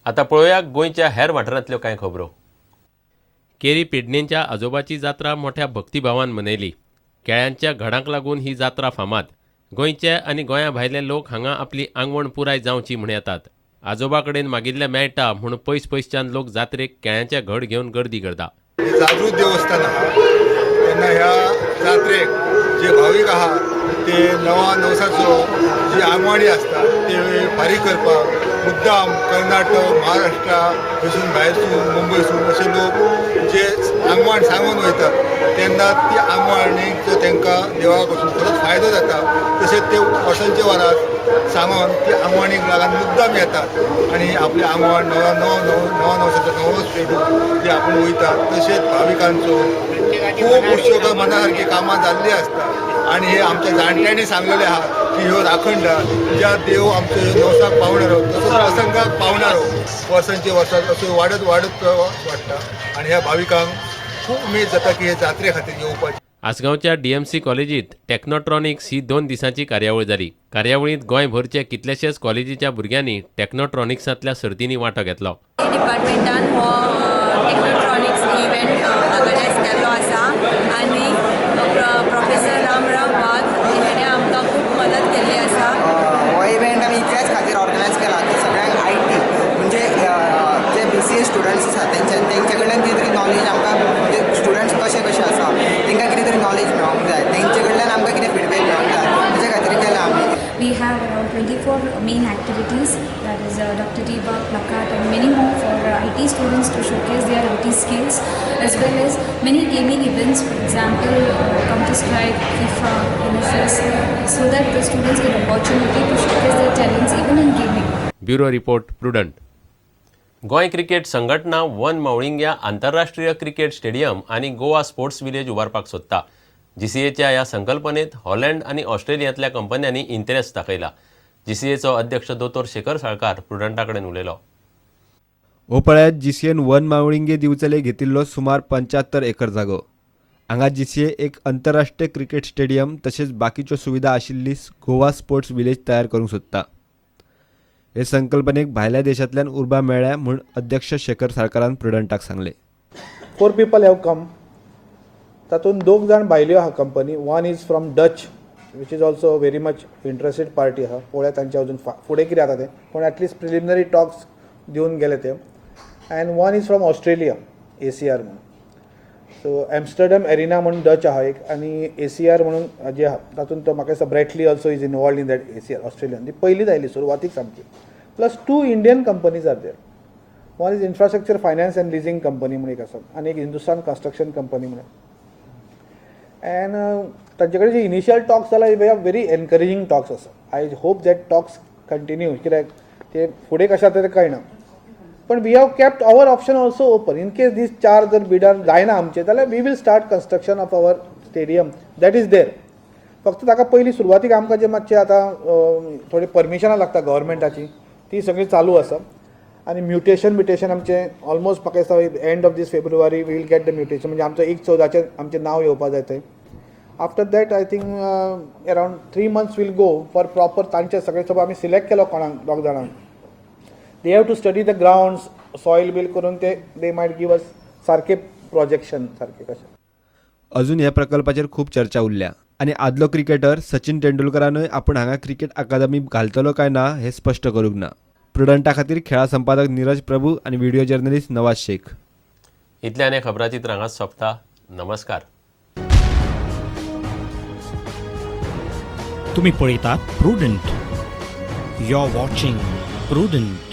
आतां पळोवया गोंयच्या हेर वाठारांतल्यो कांय खबरो. केरी पेडणेंच्या आजोबाची जात्रा मोठ्या भक्तिभावान मनयली. केळ्यांच्या घडांक लागून ही जात्रा फामाद. गोंयचे आनी गोंया भायले लोक हांगा आपली आंगवण पुराय जावची म्हूण येतात. आजोबा कडेन मागिल्लें मेळटा म्हूण पयस पयसच्यान लोक जात्रेक केळ्यांचे घड घेवन गर्दी करता. जागृत देवस्थान आहा तेन्ना ह्या जात्रेक जे भावीक आहा ते नवा नवसाचो जी आंगवाणी आसता ते फारीक करपाक मुद्दाम कर्नाटक, महाराष्ट्रा थंयसून भायरसून मुंबयसून अशे लोक जे आंगवाण सांगून वयतात तेन्ना ती आंगवाणीचो तांकां देवा कडसून खरोच फायदो जाता. तशेंच ते वर्सांचे वरात सांगून ती आंगवाणीक लागून मुद्दाम येतात आनी आपली आंगवाण नवा नव नव नवा नवसाचो नवोच पेडून ते आपूण वयतात. तशेंच भाविकांचो खूब उत्सुक मना सारकी कामां जाल्लीं आसता आनी हे आमच्या जाणट्यांनी सांगलेलें आहा की ह्यो राखणदार ज्या देव आमचो नवसाक पावणारो तसोच प्रसंगाक पावणारो वर्सांचे वर्सां असो वाडत वाडत वाडटा आनी ह्या भाविकांक खूब उमेद जाता की हे जात्रे खातीर येवपाची. आसगांवच्या डीएमसी कॉलेजीत टेक्नोट्रॉनिक्स ही 2 दिसांची कार्यावळ जाली. कार्यावळींत गोंयभरचे कितलेशेच कॉलेजीच्या भुरग्यांनी टेक्नोट्रॉनिक्सांतल्या सर्तींनी वांटो घेतलो. डिपार्टमेंटान हो टेक्नोट्रॉनिक्स इव्हेंट ऑर्गनायज केल्लो आसा आनी प्रोफेसर रामराव वाघ हेणें आमकां खूब मदत केल्ली आसा. हो इव्हेंट आमी इतल्याच खातीर ऑर्गनायज केला की सगळ्यांक IT म्हणजे जे BCA students आसा तेंचे कडल्यान कितें तरी नॉलेज आमकां, म्हणजे स्टुडंट्स कशे कशे आसा तेंकां कितें तरी नॉलेज मेळोंक जाय, तेंचे कडल्यान आमकां कितें फिडबॅक मेळोंक जाय, तेच्या खातीर केला आमी. We have around 24 main activities, that is Dr. Debug, Plakat and many more for IT students to showcase their IT skills, as well as many gaming events, for example Counter-Strike, FIFA, NFS, so that the students get opportunity to showcase their talents even in gaming. Bureau report, Prudent. Goa cricket संघटना one मावळिंग्या आंतरराष्ट्रीय cricket stadium आनी Goa sports village उबारपाक सोदता. जीसीएच्या ह्या संकल्पनेत Holland आनी ऑस्ट्रेलियांतल्या कंपन्यांनी interest दाखयला. जीसीएचो अध्यक्ष दोतोर शेखर साळकार प्रुडंटा कडेन उलयलो. हो पळयात जीसीएन वन मावळिंगे दिवचले घेतिल्लो सुमार 75 एकर जागो. हांगा जीसीए एक अंतरराष्ट्रीय क्रिकेट स्टेडियम तशेंच बाकीच्यो सुविधा आशिल्ली गोवा स्पोर्ट्स विलेज तयार करूंक सोदता. हे संकल्पनेक भायल्या देशांतल्यान उर्बा मेळ्ळ्या म्हूण अध्यक्ष शेखर साळकारान प्रुडंटाक सांगलें. 4 people have come. तातूंत दोग जाण भायल्यो आहा company. One is from Dutch, which is also very much interested party आहा. पळोवया तांचे अजून फुडें कितें जाता तें, पूण एटलिस्ट प्रिलिमिनरी टॉक्स दिवन गेले ते. And one is from Australia, ACR म्हणून. सो एम्स्टर्डम एरिना म्हणून डच आहा एक आनी ACR म्हणून जे आहा तातूंत तो म्हाका दिसता Bradley also is involved in that ACR Australian. ती पयलीच आयली सुरवातीक सामकी. Plus 2 Indian companies are there. One is Infrastructure Finance and Leasing Company म्हणून एक आसा आनी एक हिंदुस्तान कन्स्ट्रक्शन कंपनी म्हणून. अँड तांचे कडेन जे इनिशियल टॉक्स जाला they are very encouraging talks आसा. I hope that talks continue, कित्याक ते फुडें कशें जाता तें कळना, पण we have kept our option also open in case these चार जर बिडार जायना आमचे जाल्यार we will start construction of our stadium that is there. फक्त ताका पयलीं सुरवातीक आमकां जे मातशें आतां थोडी परमिशनां लागता गव्हर्मेंटाची, ती सगळी चालू आसा आनी म्युटेशन बिटेशन आमचें ऑलमोस्ट म्हाका दिसता end of this February we will get the mutation, म्हणजे आमचो 1/14चें आमचें नांव येवपा जाय थंय. After that I think around 3 months will go for proper तांचे सगळे. सपोज आमी सिलेक्ट केलो कोणाक दोग जाणांक, they have to study the grounds, soil bill करून ते they might give अस सारके प्रोजेक्शन सारकें कशें. अजून ह्या प्रकल्पाचेर खूब चर्चा उरल्या आनी आदलो क्रिकेटर सचिन तेंडुलकरानूय आपूण हांगा क्रिकेट अकादमी घालतलो काय ना हें स्पश्ट करूंक ना. प्रुडंटा खातीर खेळा संपादक नीरज प्रभू आनी व्हिडिओ जर्नलिस्ट नवाज शेख. इतल्यान हें खबराचित्र हांगाच सोंपता. नमस्कार. तुम्ही पळयतात Prudent. You are watching Prudent.